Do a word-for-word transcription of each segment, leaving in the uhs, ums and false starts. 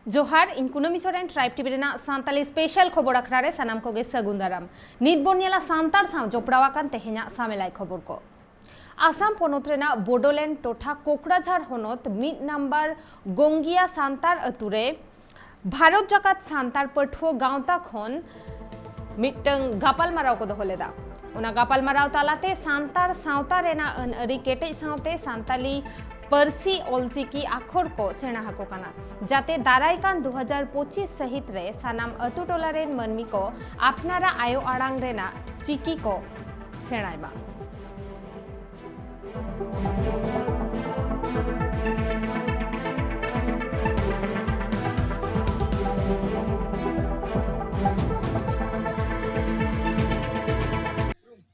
ᱡᱚᱦᱟᱨ, ᱤᱧ ᱠᱩᱱᱟᱹᱢᱤ ᱥᱚᱨᱮᱱ, ᱴᱨᱟᱭᱤᱵᱽ ᱴᱤᱵᱷᱤ ᱨᱮᱱᱟᱜ ᱥᱟᱱᱛᱟᱞᱤ ᱥᱯᱮᱥᱟᱞ ᱠᱷᱚᱵᱚᱨ ᱟᱠᱷᱲᱟ ᱨᱮ ᱥᱟᱱᱟᱢ ᱠᱚᱜᱮ ᱥᱟᱹᱜᱩᱱ ᱫᱟᱨᱟᱢ᱾ ᱱᱤᱛ ᱵᱚᱱ ᱧᱮᱞᱟ ᱥᱟᱱᱛᱟᱲ ᱥᱟᱶ ᱡᱚᱯᱲᱟᱣ ᱟᱠᱟᱱ ᱛᱮᱦᱮᱧᱟᱜ ᱥᱟᱢᱮᱞᱟᱭ ᱠᱷᱚᱵᱚᱨ ᱠᱚ᱾ ᱟᱥᱟᱢ ᱯᱚᱱᱚᱛ ᱨᱮᱱᱟᱜ ᱵᱳᱰᱳᱞᱮᱱᱰ ᱴᱚᱴᱷᱟ ᱠᱳᱠᱲᱟᱡᱷᱟᱨ ᱦᱚᱱᱚᱛ ᱢᱤᱫ ᱱᱟᱢᱵᱟᱨ ᱜᱚᱝᱜᱤᱭᱟ ᱥᱟᱱᱛᱟᱲ ᱟᱹᱛᱩ ᱨᱮ ᱵᱷᱟᱨᱚᱛ ᱡᱟᱠᱟᱛ ᱥᱟᱱᱛᱟᱲ ᱯᱟᱹᱴᱷᱩᱣᱟᱹ ᱜᱟᱶᱛᱟ ᱠᱷᱚᱱ ᱢᱤᱫᱴᱟᱝ ᱜᱟᱯᱟᱞᱢᱟᱨᱟᱣ ᱠᱚ ᱫᱚᱦᱚ ᱞᱮᱫᱟ᱾ ᱚᱱᱟ ᱜᱟᱯᱟᱞᱢᱟᱨᱟᱣ ᱛᱟᱞᱟᱛᱮ ᱥᱟᱱᱛᱟᱲ ᱥᱟᱶᱛᱟ ᱨᱮᱱᱟᱜ ᱟᱹᱱ ᱟᱹᱨᱤ ᱠᱮᱴᱮᱡ ᱥᱟᱶᱛᱮ ᱥᱟᱱᱛᱟᱞᱤ ᱯᱟᱹᱨᱥᱤ ᱚᱞᱪᱤᱠᱤ ᱟᱠᱷᱚᱨ ᱠᱚ ᱥᱮᱬᱟ ᱟᱠᱚ ᱠᱟᱱᱟ, ᱡᱟᱛᱮ ᱫᱟᱨᱟᱭ ᱠᱟᱱ ᱫᱩ ᱦᱟᱡᱟᱨ ᱯᱚᱸᱪᱤᱥ ᱥᱟᱹᱦᱤᱛ ᱨᱮ ᱥᱟᱱᱟᱢ ᱟᱹᱛᱩ ᱴᱚᱞᱟ ᱨᱮᱱ ᱢᱟᱹᱱᱢᱤ ᱠᱚ ᱟᱯᱱᱟᱨᱟᱜ ᱟᱭᱳ ᱟᱲᱟᱝ ᱨᱮᱱᱟᱜ ᱪᱤᱠᱤ ᱠᱚ ᱥᱮᱬᱟᱭ ᱢᱟ᱾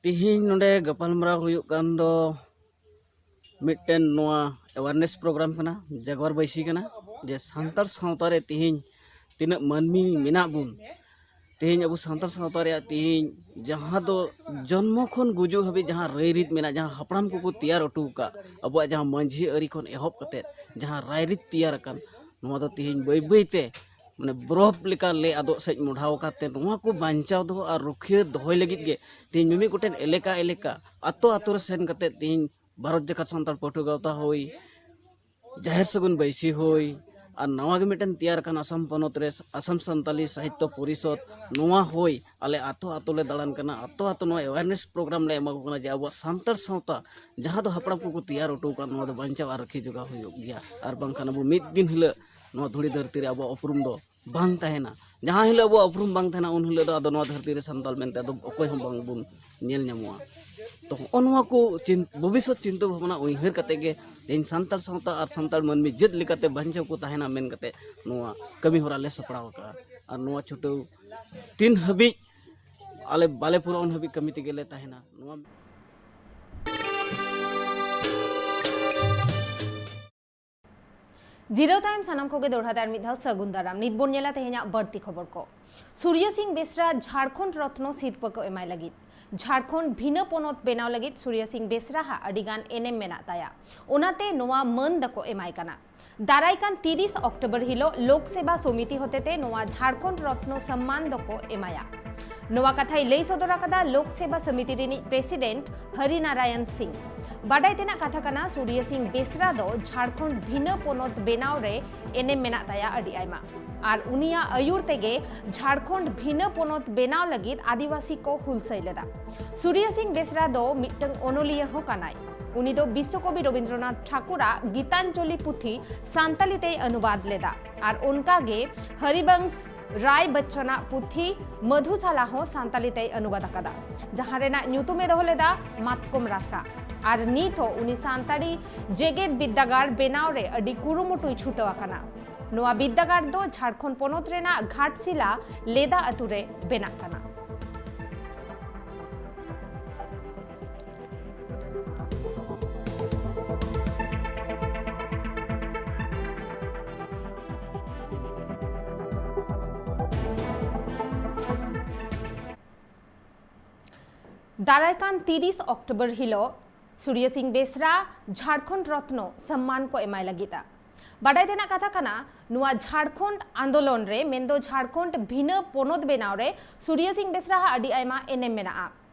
ᱛᱤᱦᱤᱧ ᱱᱚᱰᱮ ᱜᱟᱯᱟᱞᱢᱟᱨᱟᱣ ᱦᱩᱭᱩᱜ ᱠᱟᱱ ᱫᱚ ᱢᱤᱫᱴᱮᱱ ᱱᱚᱣᱟ awareness program ᱠᱟᱱᱟ, ᱡᱟᱜᱽᱣᱟᱨ ᱵᱟᱹᱭᱥᱤ ᱠᱟᱱᱟ, ᱡᱮ ᱥᱟᱱᱛᱟᱲ ᱥᱟᱶᱛᱟ ᱨᱮ ᱛᱤᱦᱤᱧ ᱛᱤᱱᱟᱹᱜ ᱢᱟᱹᱱᱢᱤ ᱢᱮᱱᱟᱜ ᱵᱚᱱ, ᱛᱤᱦᱤᱧ ᱟᱵᱚ ᱥᱟᱱᱛᱟᱲ ᱥᱟᱶᱛᱟ ᱨᱮᱭᱟᱜ ᱛᱤᱦᱤᱧ ᱡᱟᱦᱟᱸ ᱫᱚ ᱡᱚᱱᱢᱚ ᱠᱷᱚᱱ ᱜᱩᱡᱩᱜ ᱦᱟᱹᱵᱤᱡ ᱡᱟᱦᱟᱸ ᱨᱟᱹᱭᱨᱤᱛ ᱢᱮᱱᱟᱜᱼᱟ, ᱡᱟᱦᱟᱸ ᱦᱟᱯᱲᱟᱢ ᱠᱚᱠᱚ ᱛᱮᱭᱟᱨ ᱦᱚᱴᱚ ᱟᱠᱟᱫ, ᱟᱵᱚᱣᱟᱜ ᱡᱟᱦᱟᱸ ᱢᱟᱹᱡᱷᱤ ᱟᱹᱨᱤ ᱠᱷᱚᱱ ᱮᱦᱚᱵ ᱠᱟᱛᱮᱫ ᱡᱟᱦᱟᱸ ᱨᱟᱭᱨᱤᱛ ᱛᱮᱭᱟᱨ ᱟᱠᱟᱱ, ᱱᱚᱣᱟ ᱫᱚ ᱛᱤᱦᱤᱧ ᱵᱟᱹᱭ ᱵᱟᱹᱭ ᱛᱮ ᱢᱟᱱᱮ ᱵᱚᱨᱚᱯᱷ ᱞᱮᱠᱟ ᱞᱮ ᱟᱫᱚᱜ ᱥᱮᱫ ᱢᱚᱰᱷᱟᱣ ᱟᱠᱟᱫ ᱛᱮ, ᱱᱚᱣᱟ ᱠᱚ ᱵᱟᱧᱪᱟᱣ ᱫᱚᱦᱚ ᱟᱨ ᱨᱩᱠᱷᱤᱭᱟᱹ ᱫᱚᱦᱚᱭ ᱞᱟᱹᱜᱤᱫ ᱜᱮ ᱛᱤᱦᱤᱧ ᱢᱤᱢᱤᱫ ᱜᱚᱴᱮᱱ ᱮᱞᱮᱠᱟ ᱮᱞᱮᱠᱟ, ᱟᱛᱳ ᱟᱛᱳ ᱨᱮ ᱥᱮᱱ ᱠᱟᱛᱮᱫ ᱛᱤᱦᱤᱧ ᱵᱷᱟᱨᱚᱛ ᱡᱟᱠᱟᱛ ᱥᱟᱱᱛᱟᱲ ᱯᱟᱹᱴᱷᱩᱣᱟᱹ ᱜᱟᱶᱛᱟ ᱦᱩᱭ, ᱡᱟᱦᱮᱨ ᱥᱟᱹᱜᱩᱱ ᱵᱟᱹᱭᱥᱤ ᱦᱩᱭ, ᱟᱨ ᱱᱟᱣᱟ ᱜᱮ ᱢᱤᱫᱴᱮᱱ ᱛᱮᱭᱟᱨ ᱟᱠᱟᱱ ᱟᱥᱟᱢ ᱯᱚᱱᱚᱛ ᱨᱮ ᱟᱥᱟᱢ ᱥᱟᱱᱛᱟᱞᱤ ᱥᱟᱦᱤᱛᱛᱚ ᱯᱚᱨᱤᱥᱚᱫᱽ, ᱱᱚᱣᱟ ᱦᱩᱭ, ᱟᱞᱮ ᱟᱛᱳ ᱟᱛᱳ ᱞᱮ ᱫᱟᱬᱟᱱ ᱠᱟᱱᱟ, ᱟᱛᱳ ᱟᱛᱳ ᱱᱚᱣᱟ awareness program ᱞᱮ ᱮᱢᱟ ᱠᱚ ᱠᱟᱱᱟ ᱡᱮ ᱟᱵᱚᱣᱟᱜ ᱥᱟᱱᱛᱟᱲ ᱥᱟᱶᱛᱟ ᱡᱟᱦᱟᱸ ᱫᱚ ᱦᱟᱯᱲᱟᱢ ᱠᱚᱠᱚ ᱛᱮᱭᱟᱨ ᱦᱚᱴᱚ ᱟᱠᱟᱫ, ᱱᱚᱣᱟ ᱫᱚ ᱵᱟᱧᱪᱟᱣ ᱟᱨ ᱨᱟᱹᱠᱷᱤ ᱡᱚᱜᱟᱣ ᱦᱩᱭᱩᱜ ᱜᱮᱭᱟ, ᱟᱨ ᱵᱟᱝᱠᱷᱟᱱ ᱟᱵᱚ ᱢᱤᱫ ᱫᱤᱱ ᱦᱤᱞᱳᱜ ᱱᱚᱣᱟ ᱫᱷᱩᱲᱤ ᱫᱷᱟᱹᱨᱛᱤ ᱨᱮ ᱟᱵᱚᱣᱟᱜ ᱩᱯᱨᱩᱢ ᱫᱚ ᱵᱟᱝ ᱛᱟᱦᱮᱱᱟ᱾ ᱡᱟᱦᱟᱸ ᱦᱤᱞᱳᱜ ᱟᱵᱚᱣᱟᱜ ᱩᱯᱨᱩᱢ ᱵᱟᱝ ᱛᱟᱦᱮᱱᱟ, ᱩᱱ ᱦᱤᱞᱳᱜ ᱫᱚ ᱟᱫᱚ ᱱᱚᱣᱟ ᱫᱷᱟᱹᱨᱛᱤ ᱨᱮ ᱥᱟᱱᱛᱟᱲ ᱢᱮᱱᱛᱮ ᱟᱫᱚ ᱚᱠᱚᱭ ᱦᱚᱸ ᱵᱟᱝ ᱵᱚᱱ ᱧᱮᱞ ᱧᱟᱢᱚᱜᱼᱟ᱾ ᱛᱚ ᱦᱚᱸᱜᱼᱚ ᱱᱚᱣᱟ ᱠᱚ ᱪᱤᱱ-, ᱵᱷᱚᱵᱤᱥᱥᱚᱛ ᱪᱤᱱᱛᱟᱹ ᱵᱷᱟᱵᱽᱱᱟ ᱩᱭᱦᱟᱹᱨ ᱠᱟᱛᱮ ᱜᱮ ᱛᱮᱦᱮᱧ ᱥᱟᱱᱛᱟᱲ ᱥᱟᱶᱛᱟ ᱟᱨ ᱥᱟᱱᱛᱟᱲ ᱢᱟᱹᱱᱢᱤ ᱡᱟᱹᱛ ᱞᱮᱠᱟᱛᱮ ᱵᱟᱧᱪᱟᱣ ᱠᱚ ᱛᱟᱦᱮᱱᱟ ᱢᱮᱱ ᱠᱟᱛᱮ ᱱᱚᱣᱟ ᱠᱟᱹᱢᱤ ᱦᱚᱨᱟ ᱞᱮ ᱥᱟᱯᱲᱟᱣ ᱟᱠᱟᱫᱼᱟ᱾ ᱟᱨ ᱱᱚᱣᱟ ᱪᱷᱩᱴᱟᱹᱣ ᱛᱤᱱ ᱦᱟᱹᱵᱤᱡ ᱟᱞᱮ ᱵᱟᱞᱮ ᱯᱩᱨᱟᱹᱣᱟ, ᱩᱱ ᱦᱟᱹᱵᱤᱡ ᱠᱟᱹᱢᱤ ᱛᱮᱜᱮ ᱞᱮ ᱛᱟᱦᱮᱱᱟ᱾ ᱱᱚᱣᱟ ᱡᱤᱨᱟᱹᱣ ᱛᱟᱭᱚᱢ ᱥᱟᱱᱟᱢ ᱠᱚᱜᱮ ᱫᱚᱲᱦᱟ ᱛᱮ ᱟᱨ ᱢᱤᱫ ᱫᱷᱟᱣ ᱥᱟᱹᱜᱩᱱ ᱫᱟᱨᱟᱢ᱾ ᱱᱤᱛ ᱵᱚᱱ ᱧᱮᱞᱟ ᱛᱮᱦᱮᱧᱟᱜ ᱵᱟᱹᱲᱛᱤ ᱠᱷᱚᱵᱚᱨ ᱠᱚ᱾ ᱥᱩᱨᱭᱚ ᱥᱤᱝ ᱵᱮᱥᱨᱟ ᱡᱷᱟᱲᱠᱷᱚᱸᱰ ᱨᱚᱛᱱᱚ ᱥᱤᱨᱯᱟᱹ ᱠᱚ ᱮᱢᱟᱭ ᱞᱟᱹᱜᱤᱫ᱾ ᱡᱷᱟᱲᱠᱷᱚᱸᱰ ᱵᱷᱤᱱᱟᱹ ᱯᱚᱱᱚᱛ ᱵᱮᱱᱟᱣ ᱞᱟᱹᱜᱤᱫ ᱥᱩᱨᱭᱚ ᱥᱤᱝ ᱵᱮᱥᱨᱟ ᱦᱟᱜ ᱟᱹᱰᱤ ᱜᱟᱱ ᱮᱱᱮᱢ ᱢᱮᱱᱟᱜ ᱛᱟᱭᱟ, ᱚᱱᱟᱛᱮ ᱱᱚᱣᱟ ᱢᱟᱹᱱ ᱫᱚᱠᱚ ᱮᱢᱟᱭ ᱠᱟᱱᱟ᱾ ᱫᱟᱨᱟᱭ ᱠᱟᱱ ᱛᱤᱨᱤᱥ ᱚᱠᱴᱳᱵᱚᱨ ᱦᱤᱞᱳᱜ ᱞᱳᱠ ᱥᱮᱵᱟ ᱥᱚᱢᱤᱛᱤ ᱦᱚᱛᱮᱛᱮ ᱱᱚᱣᱟ ᱡᱷᱟᱲᱠᱷᱚᱸᱰ ᱨᱚᱛᱱᱚ ᱥᱚᱢᱢᱟᱱ ᱫᱚᱠᱚ ᱮᱢᱟᱭᱟ᱾ ᱱᱚᱣᱟ ᱠᱟᱛᱷᱟᱭ ᱞᱟᱹᱭ ᱥᱚᱫᱚᱨ ᱟᱠᱟᱫᱟ ᱞᱳᱠ ᱥᱮᱵᱟ ᱥᱚᱢᱤᱛᱤ ᱨᱤᱱᱤᱡ ᱯᱨᱮᱥᱤᱰᱮᱱᱴ ᱦᱚᱨᱤᱱᱟᱨᱟᱭᱚᱱ ᱥᱤᱝ᱾ ᱵᱟᱰᱟᱭ ᱛᱮᱱᱟᱜ ᱠᱟᱛᱷᱟ ᱠᱟᱱᱟ, ᱥᱩᱨᱭᱟ ᱥᱤᱝ ᱵᱮᱥᱨᱟ ᱫᱚ ᱡᱷᱟᱲᱠᱷᱚᱸᱰ ᱵᱷᱤᱱᱟᱹ ᱯᱚᱱᱚᱛ ᱵᱮᱱᱟᱣ ᱨᱮ ᱮᱱᱮᱢ ᱢᱮᱱᱟᱜ ᱛᱟᱭᱟ ᱟᱹᱰᱤ ᱟᱭᱢᱟ᱾ ᱟᱨ ᱩᱱᱤᱭᱟᱜ ᱟᱹᱭᱩᱨ ᱛᱮᱜᱮ ᱡᱷᱟᱲᱠᱷᱚᱸᱰ ᱵᱷᱤᱱᱟᱹ ᱯᱚᱱᱚᱛ ᱵᱮᱱᱟᱣ ᱞᱟᱹᱜᱤᱫ ᱟᱹᱫᱤᱵᱟᱹᱥᱤ ᱠᱚ ᱦᱩᱞᱥᱟᱹᱭ ᱞᱮᱫᱟ᱾ ᱥᱩᱨᱭᱟ ᱥᱤᱝ ᱵᱮᱥᱨᱟ ᱫᱚ ᱢᱤᱫᱴᱟᱝ ᱚᱱᱚᱞᱤᱭᱟᱹ ᱦᱚᱸ ᱠᱟᱱᱟᱭ᱾ ᱩᱱᱤ ᱫᱚ ᱵᱤᱥᱥᱚᱠᱚᱵᱤ ᱨᱚᱵᱤᱱᱫᱨᱚᱱᱟᱛᱷ ᱴᱷᱟᱠᱩᱨᱟᱜ ᱜᱤᱛᱟᱧᱡᱚᱞᱤ ᱯᱩᱛᱷᱤ ᱥᱟᱱᱛᱟᱞᱤ ᱛᱮᱭ ᱚᱱᱩᱵᱟᱫ ᱞᱮᱫᱟ᱾ ᱟᱨ ᱚᱱᱠᱟ ᱜᱮ ᱦᱚᱨᱤᱵᱚᱝᱥ ᱨᱟᱭ ᱵᱚᱪᱪᱚᱱᱟᱜ ᱯᱩᱛᱷᱤ ᱢᱚᱫᱷᱩᱥᱟᱞᱟ ᱦᱚᱸ ᱥᱟᱱᱛᱟᱞᱤ ᱛᱮᱭ ᱚᱱᱩᱵᱟᱫ ᱟᱠᱟᱫᱟ, ᱡᱟᱦᱟᱸ ᱨᱮᱱᱟᱜ ᱧᱩᱛᱩᱢ ᱮ ᱫᱚᱦᱚ ᱞᱮᱫᱟ ᱢᱟᱛᱠᱚᱢ ᱨᱟᱥᱟ᱾ ᱟᱨ ᱱᱤᱛ ᱦᱚᱸ ᱩᱱᱤ ᱥᱟᱱᱛᱟᱲᱤ ᱡᱮᱜᱮᱛ ᱵᱤᱨᱫᱟᱹᱜᱟᱲ ᱵᱮᱱᱟᱣ ᱨᱮ ᱟᱹᱰᱤ ᱠᱩᱨᱩᱢᱩᱴᱩᱭ ᱪᱷᱩᱴᱟᱹᱣ ᱟᱠᱟᱱᱟ᱾ ᱱᱚᱣᱟ ᱵᱤᱨᱫᱟᱹᱜᱟᱲ ᱫᱚ ᱡᱷᱟᱲᱠᱷᱚᱸᱰ ᱯᱚᱱᱚᱛ ᱨᱮᱱᱟᱜ ᱜᱷᱟᱴᱥᱤᱞᱟ ᱞᱮᱫᱟ ᱟᱹᱛᱩ ᱨᱮ ᱵᱮᱱᱟᱜ ᱠᱟᱱᱟ᱾ ᱫᱟᱨᱟᱭ ᱠᱟᱱ ᱛᱤᱨᱤᱥ ᱚᱠᱴᱳᱵᱚᱨ ᱦᱤᱞᱳᱜ ᱥᱩᱨᱭᱟ ᱥᱤᱝ ᱵᱮᱥᱨᱟ ᱡᱷᱟᱲᱠᱷᱚᱸᱰ ᱨᱚᱛᱱᱚ ᱥᱚᱢᱢᱟᱱ ᱠᱚ ᱮᱢᱟᱭ ᱞᱟᱹᱜᱤᱫᱼᱟ᱾ ᱵᱟᱰᱟᱭ ᱛᱮᱱᱟᱜ ᱠᱟᱛᱷᱟ ᱠᱟᱱᱟ, ᱱᱚᱣᱟ ᱡᱷᱟᱲᱠᱷᱚᱸᱰ ᱟᱱᱫᱳᱞᱚᱱ ᱨᱮ, ᱢᱮᱱᱫᱚ ᱡᱷᱟᱲᱠᱷᱚᱸᱰ ᱵᱷᱤᱱᱟᱹ ᱯᱚᱱᱚᱛ ᱵᱮᱱᱟᱣ ᱨᱮ ᱥᱩᱨᱭᱟ ᱥᱤᱝ ᱵᱮᱥᱨᱟ ᱦᱟᱜ ᱟᱹᱰᱤ ᱟᱭᱢᱟ ᱮᱱᱮᱢ ᱢᱮᱱᱟᱜᱼᱟ᱾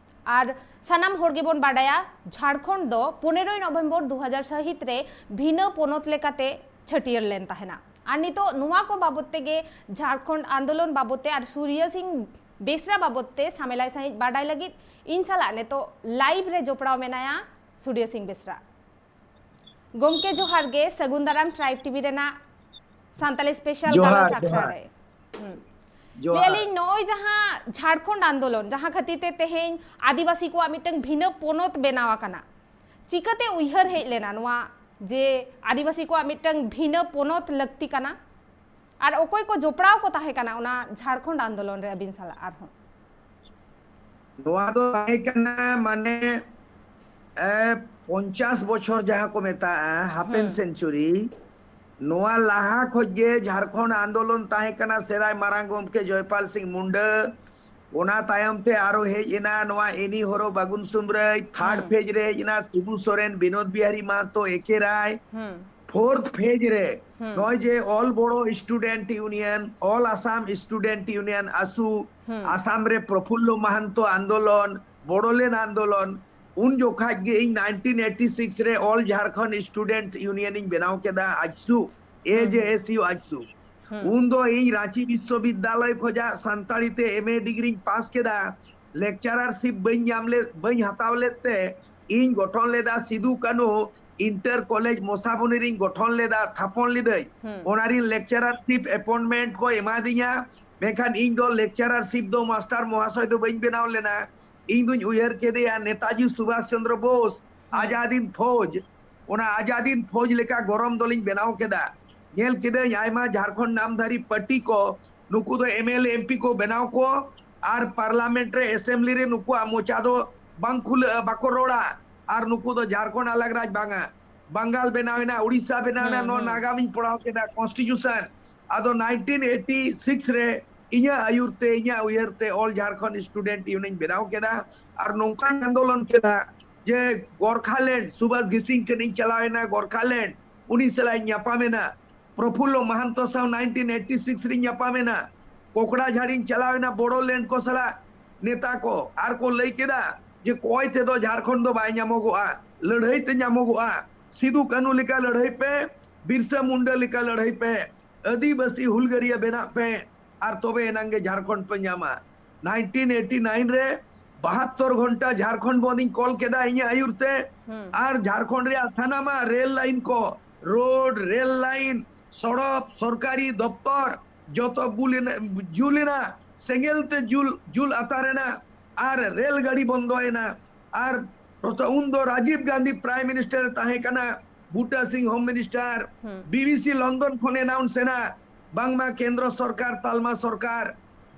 ᱟᱨ ᱥᱟᱱᱟᱢ ᱦᱚᱲ ᱜᱮᱵᱚᱱ ᱵᱟᱰᱟᱭᱟ, ᱡᱷᱟᱲᱠᱷᱚᱸᱰ ᱫᱚ ᱯᱚᱱᱮᱨᱚᱭ ᱱᱚᱵᱷᱮᱢᱵᱚᱨ ᱫᱩ ᱦᱟᱡᱟᱨ ᱥᱟᱹᱦᱤᱛ ᱨᱮ ᱵᱷᱤᱱᱟᱹ ᱯᱚᱱᱚᱛ ᱞᱮᱠᱟᱛᱮ ᱪᱷᱟᱹᱴᱭᱟᱹᱨ ᱞᱮᱱ ᱛᱟᱦᱮᱱᱟ᱾ ᱟᱨ ᱱᱤᱛᱚᱜ ᱱᱚᱣᱟ ᱠᱚ ᱵᱟᱵᱚᱛ ᱛᱮᱜᱮ, ᱡᱷᱟᱲᱠᱷᱚᱸᱰ ᱟᱱᱫᱳᱞᱚᱱ ᱵᱟᱵᱚᱛ ᱛᱮ ᱟᱨ ᱥᱩᱨᱭᱟ ᱥᱤᱝ ᱵᱮᱥᱨᱟ ᱵᱟᱵᱚᱛ ᱛᱮ ᱥᱟᱢᱮᱞᱟᱭ ᱥᱟᱺᱦᱤᱡ ᱵᱟᱰᱟᱭ ᱞᱟᱹᱜᱤᱫ ᱤᱧ ᱥᱟᱞᱟᱜ ᱱᱤᱛᱚᱜ ᱞᱟᱭᱤᱵᱷ ᱨᱮ ᱡᱚᱯᱲᱟᱣ ᱢᱮᱱᱟᱭᱟ ᱥᱩᱨᱭᱟ ᱥᱤᱝ ᱵᱮᱥᱨᱟ᱾ ᱜᱚᱢᱠᱮ ᱡᱚᱦᱟᱨ ᱜᱮ, ᱥᱟᱹᱜᱩᱱ ᱫᱟᱨᱟᱢ ᱴᱨᱟᱭᱤᱵᱽ ᱴᱤᱵᱷᱤ ᱨᱮᱱᱟᱜ ᱥᱟᱱᱛᱟᱞᱤ ᱥᱯᱮᱥᱟᱞ ᱡᱚᱦᱟᱨ, ᱜᱟᱞᱚᱪ ᱟᱠᱷᱲᱟ ᱡᱚᱦᱟᱨ᱾ ᱨᱮ᱾ ᱦᱩᱸ᱾ ᱡᱚᱦᱟᱨ᱾ ᱞᱟᱹᱭ ᱟᱹᱞᱤᱧ, ᱱᱚᱜᱼᱚᱭ ᱡᱟᱦᱟᱸ ᱡᱷᱟᱲᱠᱷᱚᱸᱰ ᱟᱱᱫᱳᱞᱚᱱ, ᱡᱟᱦᱟᱸ ᱠᱷᱟᱹᱛᱤᱨ ᱛᱮ ᱛᱮᱦᱮᱧ ᱟᱹᱫᱤᱵᱟᱹᱥᱤ ᱠᱚᱣᱟᱜ ᱢᱤᱫᱴᱟᱝ ᱵᱷᱤᱱᱟᱹ ᱯᱚᱱᱚᱛ ᱵᱮᱱᱟᱣ ᱟᱠᱟᱱᱟ, ᱪᱤᱠᱟᱹᱛᱮ ᱩᱭᱦᱟᱹᱨ ᱦᱮᱡ ᱞᱮᱱᱟ ᱱᱚᱣᱟ ᱡᱮ ᱟᱹᱫᱤᱵᱟᱹᱥᱤ ᱠᱚᱣᱟᱜ ᱢᱤᱫᱴᱟᱝ ᱵᱷᱤᱱᱟᱹ ᱯᱚᱱᱚᱛ ᱞᱟᱹᱠᱛᱤ ᱠᱟᱱᱟ? ᱟᱨ ᱚᱠᱚᱭ ᱠᱚ ᱡᱚᱯᱲᱟᱣ ᱠᱚ ᱛᱟᱦᱮᱸ ᱠᱟᱱᱟ ᱚᱱᱟ ᱡᱷᱟᱲᱠᱷᱚᱸᱰ ᱟᱱᱫᱳᱞᱚᱱ ᱨᱮ ᱟᱹᱵᱤᱱ ᱥᱟᱞᱟᱜ ᱟᱨᱦᱚᱸ? ᱱᱚᱣᱟ ᱫᱚ ᱛᱟᱦᱮᱸ ᱠᱟᱱᱟ, ᱢᱟᱱᱮ, ᱮ, ᱯᱚᱧᱪᱟᱥ ᱵᱚᱪᱷᱚᱨ ᱡᱟᱦᱟᱸ ᱠᱚ ᱢᱮᱛᱟᱜᱼᱟ, ᱦᱟᱯᱮᱱ ᱦᱩᱸ᱾ ᱥᱮᱱᱪᱩᱨᱤ, ᱱᱚᱣᱟ ᱞᱟᱦᱟ ᱠᱷᱚᱡ ᱜᱮ ᱡᱷᱟᱲᱠᱷᱚᱸᱰ ᱟᱱᱫᱳᱞᱚᱱ ᱛᱟᱦᱮᱸ ᱠᱟᱱᱟ᱾ ᱥᱮᱫᱟᱭ ᱢᱟᱨᱟᱝ ᱜᱚᱢᱠᱮ ᱡᱚᱭᱯᱟᱞ ᱥᱤᱝ ᱢᱩᱱᱰᱟᱹ, ᱚᱱᱟ ᱛᱟᱭᱚᱢ ᱛᱮ ᱟᱨᱚ ᱦᱮᱡ ᱮᱱᱟ ᱱᱚᱣᱟ ᱮᱱᱤ ᱦᱚᱨᱚ ᱵᱟᱜᱩᱱ ᱥᱩᱢᱨᱟᱹᱭ, ᱛᱷᱟᱨᱰ ᱦᱩᱸ᱾ ᱯᱷᱮᱡᱽ ᱨᱮ ᱦᱮᱡ ᱮᱱᱟ ᱥᱤᱵᱩ ᱥᱚᱨᱮᱱ, ᱵᱤᱱᱳᱫ ᱵᱤᱦᱟᱨᱤ ᱢᱟᱦᱟᱛᱚ, ᱮᱠᱮ ᱨᱟᱭ, ᱦᱩᱸ᱾ ᱯᱷᱳᱨᱛᱷ ᱯᱷᱮᱡᱽ ᱨᱮ ᱦᱩᱸ᱾ ᱱᱚᱜᱼᱚᱭ ᱡᱮ ᱚᱞ ᱵᱚᱲᱚ ᱥᱴᱩᱰᱮᱱᱴ ᱤᱭᱩᱱᱤᱭᱚᱱ, ᱚᱞ ᱟᱥᱟᱢ ᱥᱴᱩᱰᱮᱱᱴ ᱤᱭᱩᱱᱤᱭᱚᱱ, ᱟᱥᱩ, ᱦᱩᱸ᱾ ᱟᱥᱟᱢ ᱨᱮ ᱯᱨᱚᱯᱷᱩᱞᱞᱚ ᱢᱟᱦᱟᱱᱛᱚ ᱟᱱᱫᱳᱞᱚᱱ, ᱵᱚᱰᱚᱞᱮᱱᱰ ᱟᱱᱫᱳᱞᱚᱱ, ᱩᱱ ᱡᱚᱠᱷᱟᱡ ᱜᱮ ᱤᱧ ᱱᱟᱭᱤᱱᱴᱤᱱ ᱮᱭᱤᱴᱤ ᱥᱤᱠᱥ ᱨᱮ ᱚᱞ ᱡᱷᱟᱨᱠᱷᱚᱸᱰ ᱥᱴᱩᱰᱮᱱᱴ ᱤᱭᱩᱱᱤᱭᱚᱱ ᱤᱧ ᱵᱮᱱᱟᱣ ᱠᱮᱫᱟ, ᱟᱡᱥᱩ, ᱮ ᱡᱮ ᱮᱥ ᱭᱩ ᱟᱡᱥᱩ᱾ ᱦᱩᱸ᱾ ᱩᱱ ᱫᱚ ᱤᱧ ᱨᱟᱸᱪᱤ ᱵᱤᱥᱥᱚᱵᱤᱫᱽᱫᱟᱞᱚᱭ ᱠᱷᱚᱡᱟᱜ ᱥᱟᱱᱛᱟᱲᱤ ᱛᱮ ᱮᱢ ᱮ ᱰᱤᱜᱽᱨᱤᱧ ᱯᱟᱥ ᱠᱮᱫᱟ᱾ ᱞᱮᱠᱪᱟᱨᱟᱨᱥᱤᱯ ᱵᱟᱹᱧ ᱧᱟᱢ ᱞᱮᱫ, ᱵᱟᱹᱧ ᱦᱟᱛᱟᱣ ᱞᱮᱫ ᱛᱮ ᱤᱧ ᱜᱚᱴᱷᱚᱱ ᱞᱮᱫᱟ ᱥᱤᱫᱩ ᱠᱟᱹᱱᱦᱩ ᱤᱱᱴᱟᱨ ᱠᱚᱞᱮᱡᱽ ᱢᱚᱥᱟᱵᱚᱱᱤ ᱨᱤᱧ ᱜᱚᱴᱷᱚᱱ ᱞᱮᱫᱟ, ᱛᱷᱟᱯᱚᱱ ᱞᱤᱫᱟᱹᱧ᱾ ᱦᱩᱸ᱾ ᱚᱱᱟ ᱨᱤᱧ ᱞᱮᱠᱪᱟᱨᱟᱨᱥᱤᱯ ᱮᱯᱚᱭᱮᱱᱴᱢᱮᱱᱴ ᱠᱚ ᱮᱢᱟᱫᱤᱧᱟ, ᱢᱮᱱᱠᱷᱟᱱ ᱤᱧ ᱫᱚ ᱞᱮᱠᱪᱟᱨᱟᱨᱥᱤᱯ ᱫᱚ ᱢᱟᱥᱴᱟᱨ ᱢᱚᱦᱟᱥᱚᱭ ᱫᱚ ᱵᱟᱹᱧ ᱵᱮᱱᱟᱣ ᱞᱮᱱᱟ᱾ ᱤᱧ ᱫᱩᱧ ᱩᱭᱦᱟᱹᱨ ᱠᱮᱫᱮᱭᱟ ᱱᱮᱛᱟᱡᱤ ᱥᱩᱵᱷᱟᱥ ᱪᱚᱱᱫᱨᱚ ᱵᱳᱥ, ᱦᱩᱸ᱾ ᱟᱡᱟᱫᱤᱱ ᱯᱷᱳᱡᱽ, ᱚᱱᱟ ᱟᱡᱟᱫᱤᱱ ᱯᱷᱳᱡᱽ ᱞᱮᱠᱟ ᱜᱚᱨᱚᱢ ᱫᱚᱞᱤᱧ ᱵᱮᱱᱟᱣ ᱠᱮᱫᱟ᱾ ᱧᱮᱞ ᱠᱮᱫᱟᱹᱧ ᱟᱭᱢᱟ ᱡᱷᱟᱨᱠᱷᱚᱸᱰ ᱱᱟᱢᱫᱷᱟᱨᱤ ᱯᱟᱨᱴᱤ ᱠᱚ, ᱱᱩᱠᱩ ᱫᱚ M L A, M P ᱠᱚ ᱵᱮᱱᱟᱣ ᱠᱚ, ᱟᱨ ᱯᱟᱨᱞᱟᱢᱮᱱᱴ ᱨᱮ, ᱮᱥᱮᱢᱵᱞᱤ ᱨᱮ ᱱᱩᱠᱩᱣᱟᱜ ᱢᱚᱪᱟ ᱫᱚ ᱵᱟᱝ ᱠᱷᱩᱞᱟᱹᱜᱼᱟ, ᱵᱟᱠᱚ ᱨᱚᱲᱟ᱾ ᱟᱨ ᱱᱩᱠᱩ ᱫᱚ ᱡᱷᱟᱨᱠᱷᱚᱸᱰ ᱟᱞᱟᱜᱽ ᱨᱟᱡᱽ ᱵᱟᱝᱟ, ᱵᱟᱝᱜᱟᱞ ᱵᱮᱱᱟᱣ ᱮᱱᱟ, ᱩᱲᱤᱥᱥᱟ ᱵᱮᱱᱟᱣ ᱮᱱᱟ, ᱦᱩᱸ, ᱱᱚᱣᱟ ᱦᱩᱸ᱾ ᱱᱟᱜᱟᱢᱤᱧ ᱯᱚᱲᱦᱟᱣ ᱠᱮᱫᱟ, ᱠᱚᱱᱥᱴᱤᱴᱤᱭᱩᱥᱚᱱ᱾ ᱟᱫᱚ ᱱᱟᱭᱤᱱᱴᱤᱱ ᱮᱭᱤᱴᱤ ᱥᱤᱠᱥ ᱨᱮ ᱤᱧᱟᱹᱜ ᱟᱹᱭᱩᱨ ᱛᱮ, ᱤᱧᱟᱹᱜ ᱩᱭᱦᱟᱹᱨ ᱛᱮ ᱚᱞ ᱡᱷᱟᱨᱠᱷᱚᱸᱰ ᱥᱴᱩᱰᱮᱱᱴ ᱤᱭᱩᱱᱤᱭᱚᱱ ᱵᱮᱱᱟᱣ ᱠᱮᱫᱟ᱾ ᱟᱨ ᱱᱚᱝᱠᱟᱧ ᱟᱱᱫᱳᱞᱚᱱ ᱠᱮᱫᱟ ᱡᱮ ᱜᱚᱨᱠᱷᱟᱞᱮᱱᱰ, ᱥᱩᱵᱷᱟᱥ ᱜᱷᱤᱥᱤᱝ ᱴᱷᱮᱱ ᱤᱧ ᱪᱟᱞᱟᱣ ᱮᱱᱟ, ᱜᱚᱨᱠᱷᱟᱞᱮᱱᱰ, ᱩᱱᱤ ᱥᱟᱞᱟᱜ ᱤᱧ ᱧᱟᱯᱟᱢ ᱮᱱᱟ᱾ ᱯᱨᱚᱯᱷᱩᱞᱞᱚ ᱢᱟᱦᱟᱱᱛᱚ ᱥᱟᱶ ᱱᱟᱭᱤᱱᱴᱤᱱ ᱮᱭᱤᱴᱤ ᱥᱤᱠᱥ ᱨᱤᱧ ᱧᱟᱯᱟᱢ ᱮᱱᱟ᱾ ᱠᱚᱠᱲᱟᱡᱷᱟᱲᱤᱧ ᱪᱟᱞᱟᱣ ᱮᱱᱟ, ᱵᱚᱲᱚᱞᱮᱱᱰ ᱠᱚ ᱥᱟᱞᱟᱜ ᱱᱮᱛᱟ ᱠᱚ, ᱟᱨ ᱠᱚ ᱞᱟᱹᱭ ᱠᱮᱫᱟ ᱡᱮ ᱠᱚᱭ ᱛᱮᱫᱚ ᱡᱷᱟᱨᱠᱷᱚᱸᱰ ᱫᱚ ᱵᱟᱭ ᱧᱟᱢᱚᱜᱚᱜᱼᱟ, ᱞᱟᱹᱲᱦᱟᱹᱭ ᱛᱮ ᱧᱟᱢᱚᱜᱚᱜᱼᱟ᱾ ᱥᱤᱫᱩ ᱠᱟᱹᱱᱦᱩ ᱞᱮᱠᱟ ᱞᱟᱹᱲᱦᱟᱹᱭ ᱯᱮ, ᱵᱤᱨᱥᱟ ᱢᱩᱱᱰᱟ ᱞᱮᱠᱟ ᱞᱟᱹᱲᱦᱟᱹᱭ ᱯᱮ, ᱟᱹᱫᱤᱵᱟᱹᱥᱤ ᱦᱩᱞᱜᱟᱹᱨᱤᱭᱟᱹ ᱵᱮᱱᱟᱜ ᱯᱮ, ᱟᱨ ᱛᱚᱵᱮ ᱮᱱᱟᱝ ᱜᱮ ᱡᱷᱟᱨᱠᱷᱚᱸᱰ ᱯᱮ ᱧᱟᱢᱟ᱾ ᱱᱟᱭᱤᱱᱴᱤᱱ ᱮᱭᱤᱴᱤ ᱱᱟᱭᱤᱱ ᱨᱮ ᱵᱟᱦᱟᱛᱛᱚᱨ ᱜᱷᱚᱱᱴᱟ ᱡᱷᱟᱨᱠᱷᱚᱸᱰ ᱵᱚᱱᱫ ᱤᱧ ᱠᱚᱞ ᱠᱮᱫᱟ ᱤᱧᱟᱹᱜ ᱟᱹᱭᱩᱨ ᱛᱮ᱾ ᱦᱩᱸ᱾ ᱟᱨ ᱡᱷᱟᱨᱠᱷᱚᱸᱰ ᱨᱮᱭᱟᱜ ᱥᱟᱱᱟᱢᱟᱜ ᱨᱮᱞ ᱞᱟᱭᱤᱱ ᱠᱚ, ᱨᱳᱰ, ᱨᱮᱞ ᱞᱟᱭᱤᱱ, ᱥᱚᱲᱚᱠ, ᱥᱚᱨᱠᱟᱨᱤ ᱫᱚᱯᱛᱚᱨ ᱡᱚᱛᱚ ᱵᱩᱞ ᱮᱱᱟ, ᱡᱩᱞ ᱮᱱᱟ, ᱥᱮᱸᱜᱮᱞ ᱛᱮ ᱡᱩᱞ, ᱡᱩᱞ ᱟᱛᱟᱨ ᱮᱱᱟ᱾ ᱟᱨ ᱨᱮᱞ ᱜᱟᱹᱰᱤ ᱵᱚᱱᱫᱚᱭᱮᱱᱟ᱾ ᱟᱨ ᱯᱨᱚᱛᱷᱚ-, ᱩᱱᱫᱚ ᱨᱟᱡᱤᱵ ᱜᱟᱱᱫᱷᱤ ᱯᱨᱟᱭᱤᱢ ᱢᱤᱱᱤᱥᱴᱟᱨ ᱮ ᱛᱟᱦᱮᱸ ᱠᱟᱱᱟ, ᱵᱩᱴᱟ ᱥᱤᱝ ᱦᱳᱢ ᱢᱤᱱᱤᱥᱴᱟᱨ, ᱦᱩᱸ᱾ ᱵᱤ ᱵᱤ ᱥᱤ ᱞᱚᱱᱰᱚᱱ ᱠᱷᱚᱱ ᱮᱱᱟᱣᱩᱱᱥ ᱮᱱᱟ, ᱵᱟᱝᱢᱟ ᱠᱮᱱᱫᱨᱚ ᱥᱚᱨᱠᱟᱨ, ᱛᱟᱞᱢᱟ ᱥᱚᱨᱠᱟᱨ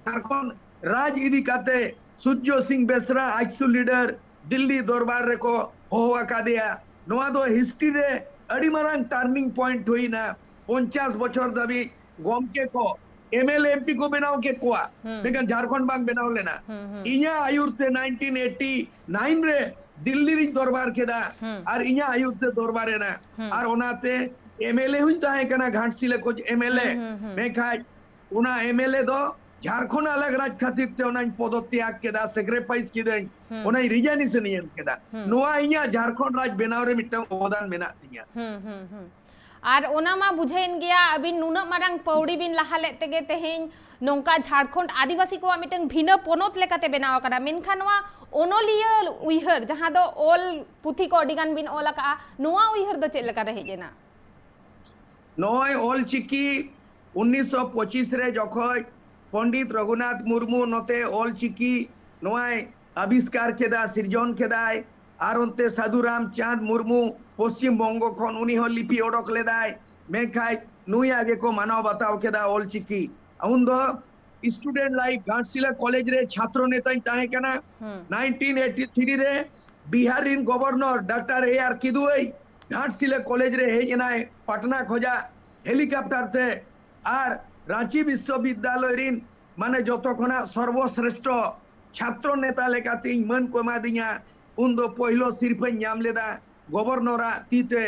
ᱡᱷᱟᱨᱠᱷᱚᱸᱰ ᱨᱟᱡᱽ ᱤᱫᱤ ᱠᱟᱛᱮ ᱥᱩᱨᱡᱚ ᱥᱤᱝ ᱵᱮᱥᱨᱟ ᱟᱡᱥᱩ ᱞᱤᱰᱟᱨ ᱫᱤᱞᱞᱤ ᱫᱚᱨᱵᱟᱨ ᱨᱮᱠᱚ ᱦᱚᱦᱚ ᱟᱠᱟᱫᱮᱭᱟ᱾ ᱱᱚᱣᱟ ᱫᱚ ᱦᱤᱥᱴᱨᱤ ᱨᱮ ᱟᱹᱰᱤ ᱢᱟᱨᱟᱝ ᱴᱟᱨᱱᱤᱝ ᱯᱚᱭᱮᱱᱴ ᱦᱩᱭᱱᱟ᱾ ᱯᱚᱧᱪᱟᱥ ᱵᱚᱪᱷᱚᱨ ᱫᱷᱟᱹᱵᱤᱡ ᱜᱚᱢᱠᱮ ᱠᱚ, M L A, M P ᱠᱚ ᱵᱮᱱᱟᱣ ᱠᱮᱫ ᱠᱚᱣᱟ, ᱦᱩᱸ᱾ ᱢᱮᱱᱠᱷᱟᱱ ᱡᱷᱟᱨᱠᱷᱚᱸᱰ ᱵᱟᱝ ᱵᱮᱱᱟᱣ ᱞᱮᱱᱟ᱾ ᱦᱩᱸ, ᱦᱩᱸ᱾ ᱤᱧᱟᱹᱜ ᱟᱭᱩᱨ ᱛᱮ ᱱᱟᱭᱤᱱᱴᱤᱱ ᱮᱭᱤᱴᱤ ᱱᱟᱭᱤᱱ ᱨᱮ ᱫᱤᱞᱞᱤ ᱨᱤᱧ ᱫᱚᱨᱵᱟᱨ ᱠᱮᱫᱟ᱾ ᱦᱩᱸ᱾ ᱟᱨ ᱤᱧᱟᱹᱜ ᱟᱭᱩᱨ ᱛᱮ ᱫᱚᱨᱵᱟᱨ ᱮᱱᱟ᱾ ᱦᱩᱸ᱾ ᱟᱨ ᱚᱱᱟᱛᱮ ᱮᱢ ᱮᱞ ᱮ ᱦᱚᱸᱧ ᱛᱟᱦᱮᱸ ᱠᱟᱱᱟ, ᱜᱷᱟᱴᱥᱤᱞᱟᱹ ᱠᱷᱚᱱ ᱮᱢ ᱮᱞ ᱮ᱾ ᱦᱩᱸ, ᱦᱩᱸ, ᱦᱩᱸ᱾ ᱢᱮᱱᱠᱷᱟᱱ ᱚᱱᱟ ᱮᱢ ᱮᱞ ᱮ ᱫᱚ ᱡᱷᱟᱲᱠᱷᱚᱸᱰ ᱟᱞᱟᱜᱽ ᱨᱟᱡᱽ ᱠᱷᱟᱹᱛᱤᱨ ᱛᱮ ᱚᱱᱟᱧ ᱯᱚᱫᱚᱛᱛᱭᱟᱜ ᱠᱮᱫᱟ, ᱥᱮᱠᱨᱤᱯᱷᱟᱭᱤᱥ ᱠᱤᱫᱟᱹᱧ, ᱦᱩᱸ᱾ ᱚᱱᱟᱧ ᱨᱤᱡᱟᱭᱱᱮᱥᱚᱱ ᱤᱧ ᱮᱢ ᱠᱮᱫᱟ᱾ ᱦᱩᱸ᱾ ᱱᱚᱣᱟ ᱤᱧᱟᱹᱜ ᱡᱷᱟᱲᱠᱷᱚᱸᱰ ᱨᱟᱡᱽ ᱵᱮᱱᱟᱣ ᱨᱮ ᱢᱤᱫᱴᱟᱝ ᱚᱵᱚᱫᱟᱱ ᱢᱮᱱᱟᱜ ᱛᱤᱧᱟ᱾ ᱦᱩᱸ, ᱦᱩᱸ, ᱦᱩᱸ᱾ ᱟᱨ ᱚᱱᱟ ᱢᱟ ᱵᱩᱡᱷᱟᱹᱣᱮᱱ ᱜᱮᱭᱟ, ᱟᱹᱵᱤᱱ ᱱᱩᱱᱟᱹᱜ ᱢᱟᱨᱟᱝ ᱯᱟᱹᱣᱲᱤ ᱵᱤᱱ ᱞᱟᱦᱟ ᱞᱮᱫ ᱛᱮᱜᱮ ᱛᱮᱦᱮᱧ ᱱᱚᱝᱠᱟ ᱡᱷᱟᱲᱠᱷᱚᱸᱰ ᱟᱹᱫᱤᱵᱟᱹᱥᱤ ᱠᱚᱣᱟᱜ ᱢᱤᱫᱴᱟᱝ ᱵᱷᱤᱱᱟᱹ ᱯᱚᱱᱚᱛ ᱞᱮᱠᱟᱛᱮ ᱵᱮᱱᱟᱣ ᱟᱠᱟᱱᱟ᱾ ᱢᱮᱱᱠᱷᱟᱱ ᱱᱚᱣᱟ ᱚᱱᱚᱞᱤᱭᱟᱹ ᱩᱭᱦᱟᱹᱨ, ᱡᱟᱦᱟᱸ ᱫᱚ ᱚᱞ ᱯᱩᱛᱷᱤ ᱠᱚ ᱟᱹᱰᱤ ᱜᱟᱱ ᱵᱤᱱ ᱚᱞ ᱟᱠᱟᱜᱼᱟ, ᱱᱚᱣᱟ ᱩᱭᱦᱟᱹᱨ ᱫᱚ ᱪᱮᱫ ᱞᱮᱠᱟ ᱨᱮ ᱦᱮᱡ ᱮᱱᱟ? ᱱᱚᱜᱼᱚᱭ ᱚᱞ ᱪᱤᱠᱤ ᱩᱱᱤᱥᱥᱚ ᱯᱚᱸᱪᱤᱥ ᱨᱮ ᱡᱚᱠᱷᱚᱡ ᱯᱚᱱᱰᱤᱛ ᱨᱚᱜᱷᱩᱱᱟᱛᱷ ᱢᱩᱨᱢᱩ ᱱᱚᱛᱮ ᱚᱞ ᱪᱤᱠᱤ ᱱᱚᱣᱟᱭ ᱟᱵᱤᱥᱠᱟᱨ ᱠᱮᱫᱟ, ᱥᱤᱨᱡᱚᱱ ᱠᱮᱫᱟᱭ, ᱟᱨ ᱚᱱᱛᱮ ᱥᱟᱹᱫᱷᱩ ᱨᱟᱢᱪᱟᱸᱫᱽ ᱢᱩᱨᱢᱩ ᱯᱚᱥᱪᱤᱢ ᱵᱚᱝᱜᱚ ᱠᱷᱚᱱ ᱩᱱᱤ ᱦᱚᱸ ᱞᱤᱯᱤ ᱚᱰᱚᱠ ᱞᱮᱫᱟᱭ, ᱢᱮᱱᱠᱷᱟᱱ ᱱᱩᱭᱟᱜ ᱜᱮᱠᱚ ᱢᱟᱱᱟᱣ ᱵᱟᱛᱟᱣ ᱠᱮᱫᱟ ᱚᱞ ᱪᱤᱠᱤ᱾ ᱩᱱᱫᱚ ᱥᱴᱩᱰᱮᱱᱴ ᱞᱟᱭᱤᱯᱷ, ᱜᱷᱟᱴᱥᱤᱞᱟ ᱠᱚᱞᱮᱡᱽ ᱨᱮ ᱪᱷᱟᱛᱨᱚ ᱱᱮᱛᱟᱧ ᱛᱟᱦᱮᱸ ᱠᱟᱱᱟ᱾ ᱦᱩᱸ᱾ ᱱᱟᱭᱤᱱᱴᱤᱱ ᱮᱭᱤᱴᱤ ᱛᱷᱨᱤ ᱨᱮ ᱵᱤᱦᱟᱨ ᱨᱤᱱ ᱜᱚᱵᱷᱚᱨᱱᱚᱨ ᱰᱟᱠᱛᱟᱨ ᱮ ᱟᱨ ᱠᱤᱫᱩᱣᱟᱹᱭ ᱜᱷᱟᱴᱥᱤᱞᱟ ᱠᱚᱞᱮᱡᱽ ᱨᱮ ᱦᱮᱡ ᱮᱱᱟᱭ ᱯᱟᱴᱱᱟ ᱠᱷᱚᱡᱟᱜ ᱦᱮᱞᱤᱠᱟᱯᱴᱟᱨ ᱛᱮ, ᱟᱨ ᱨᱟᱸᱪᱤ ᱵᱤᱥᱥᱚᱵᱤᱫᱽᱫᱟᱞᱚᱭ ᱨᱤᱱ ᱢᱟᱱᱮ ᱡᱚᱛᱚ ᱠᱷᱚᱱᱟᱜ ᱥᱚᱨᱵᱚᱥᱨᱮᱥᱴᱷᱚ ᱪᱷᱟᱛᱨᱚ ᱱᱮᱛᱟ ᱞᱮᱠᱟᱛᱮ ᱤᱧ ᱢᱟᱹᱱ ᱠᱚ ᱮᱢᱟᱫᱤᱧᱟ᱾ ᱩᱱᱫᱚ ᱯᱳᱭᱞᱳ ᱥᱤᱨᱯᱷᱟᱹᱧ ᱧᱟᱢ ᱞᱮᱫᱟ, ᱜᱚᱵᱷᱚᱨᱱᱚᱨᱟᱜ ᱛᱤ ᱛᱮ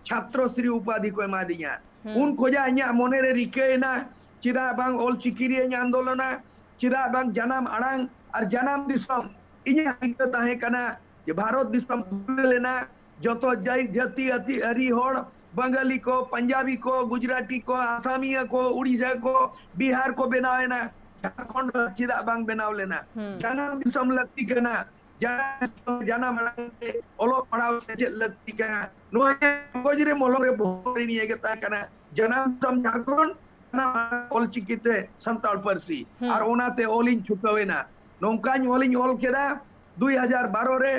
ᱪᱷᱟᱛᱨᱚ ᱥᱨᱤ ᱩᱯᱟᱫᱷᱤ ᱠᱚ ᱮᱢᱟᱫᱤᱧᱟ᱾ ᱦᱩᱸ᱾ ᱩᱱ ᱠᱷᱚᱡᱟᱜ ᱤᱧᱟᱹᱜ ᱢᱚᱱᱮᱨᱮ ᱨᱤᱠᱟᱹᱭᱮᱱᱟ, ᱪᱮᱫᱟᱜ ᱵᱟᱝ ᱚᱞ ᱪᱤᱠᱤ ᱨᱮᱭᱟᱜ ᱤᱧ ᱟᱱᱫᱳᱞᱚᱱᱟ, ᱪᱮᱫᱟᱜ ᱵᱟᱝ ᱡᱟᱱᱟᱢ ᱟᱲᱟᱝ ᱟᱨ ᱡᱟᱱᱟᱢ ᱫᱤᱥᱚᱢ᱾ ᱤᱧᱟᱹᱜ ᱨᱤᱠᱟᱹ ᱛᱟᱦᱮᱸ ᱠᱟᱱᱟ ᱡᱮ ᱵᱷᱟᱨᱚᱛ ᱫᱤᱥᱚᱢ ᱫᱷᱩᱨᱟᱹ ᱞᱮᱱᱟ, ᱡᱚᱛᱚ ᱡᱟᱹᱭ ᱡᱟᱹᱛᱤ ᱟᱹᱛᱤ ᱟᱹᱨᱤ ᱦᱚᱲ, ᱵᱟᱝᱜᱟᱞᱤ ᱠᱚ, ᱯᱟᱧᱡᱟᱵᱤ ᱠᱚ, ᱜᱩᱡᱽᱨᱟᱴᱤ ᱠᱚ, ᱟᱥᱟᱢᱤᱭᱟᱹ ᱠᱚ, ᱩᱲᱤᱥᱥᱟ ᱠᱚ, ᱵᱤᱦᱟᱨ ᱠᱚ ᱵᱮᱱᱟᱣ ᱮᱱᱟ, ᱡᱷᱟᱲᱠᱷᱚᱸᱰ ᱪᱮᱫᱟᱜ ᱵᱟᱝ ᱵᱮᱱᱟᱣ ᱞᱮᱱᱟ? ᱦᱩᱸ᱾ ᱡᱟᱱᱟᱢ ᱫᱤᱥᱚᱢ ᱞᱟᱹᱠᱛᱤ ᱠᱟᱱᱟ, ᱡᱟᱱᱟᱢ, ᱡᱟᱱᱟᱢ ᱟᱲᱟᱝ ᱛᱮ ᱚᱞᱚᱜ ᱯᱟᱲᱦᱟᱣ ᱥᱮᱪᱮᱫ ᱞᱟᱹᱠᱛᱤ ᱠᱟᱱᱟ᱾ ᱱᱚᱣᱟ ᱠᱟᱜᱚᱡᱽ ᱨᱮ ᱢᱚᱞᱚᱝ ᱨᱮ ᱵᱚᱦᱚᱜ ᱨᱮ ᱱᱤᱭᱟᱹ ᱜᱮ ᱛᱟᱦᱮᱸ ᱠᱟᱱᱟ, ᱡᱟᱱᱟᱢ ᱫᱤᱥᱚᱢ ᱡᱷᱟᱲᱠᱷᱚᱸᱰ, ᱡᱟᱱᱟᱢ ᱟᱲᱟᱝ ᱚᱞᱪᱤᱠᱤ ᱛᱮ ᱥᱟᱱᱛᱟᱲ ᱯᱟᱹᱨᱥᱤ᱾ ᱦᱩᱸ᱾ ᱟᱨ ᱚᱱᱟᱛᱮ ᱚᱞᱤᱧ ᱪᱷᱩᱴᱟᱹᱣ ᱮᱱᱟ᱾ ᱱᱚᱝᱠᱟᱧ ᱚᱞᱤᱧ ᱚᱞ ᱠᱮᱫᱟ, ᱫᱩᱭ ᱦᱟᱡᱟᱨ ᱵᱟᱨᱚ ᱨᱮ